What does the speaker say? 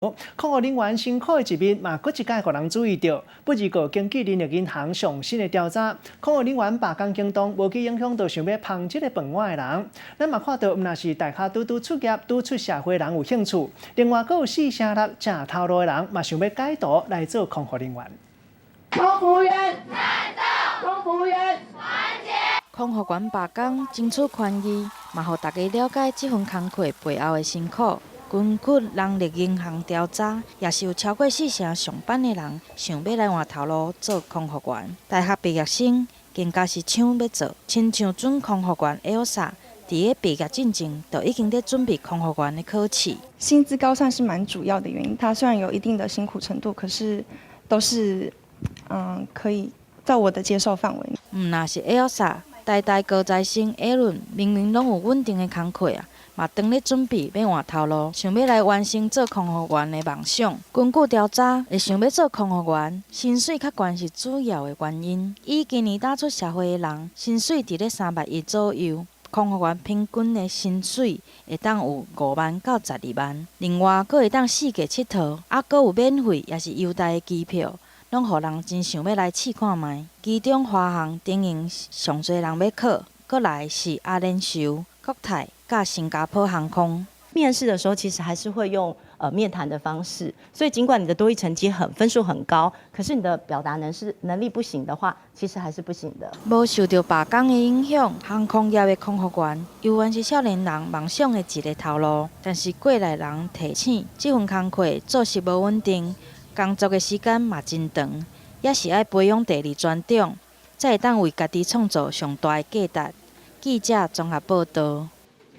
空服人員辛苦的一面嘛，閣一擺予人注意著。不過，根據人力銀行上新的調查，空服人員罷工行動無去影響到想欲捧這个飯碗的人。咱嘛看到，毋但是大跤拄拄出業、拄出社會人有興趣，另外閣有四成六食頭路的人嘛想欲改途來做空服人員。空服員戰鬥，空服員團結。空服員罷工爭取權益，嘛予大家了解這份工課背後的辛苦。根據人力銀行調查，也是有超過四成上班的人想欲來換頭路做空服員。大學畢業生更加是搶欲做，親像準空服員 Elsa，佇咧畢業進前就已經佇準備空服員的考試。薪資高算是蠻主要的原因，它雖然有一定的辛苦程度，可是都是可以在我的接受範圍。毋但是 Elsa，台大高材生 Aaron 明明攏有穩定的工課啊，嘛當咧準備欲換頭路，想欲來完成做空服員的夢想。根據調查，會想欲做空服員，薪水較懸是主要的原因。以今年剛出社會的人，薪水佇咧3萬1左右，空服員平均的薪水會當有5萬到12萬。另外，閣會當四界𨑨迌，猶閣有免費抑是優待的機票，攏予人真想欲來試看覓。其中華航陣營上濟人欲考，閣來是阿聯酋、國泰佮新加坡航空。面試的時候，其實還是會用面談的方式，所以儘管你的多益成績很分數很高，可是你的表達能力不行的話，其實還是不行的。無受著罷工的影響，航空業的空服員猶原是少年人夢想的一个頭路。但是過來人提醒，這份工課作息無穩定，工作的時間嘛真長，也是愛培養第二專長，才會當為家己創造上大的價值。記者綜合報導。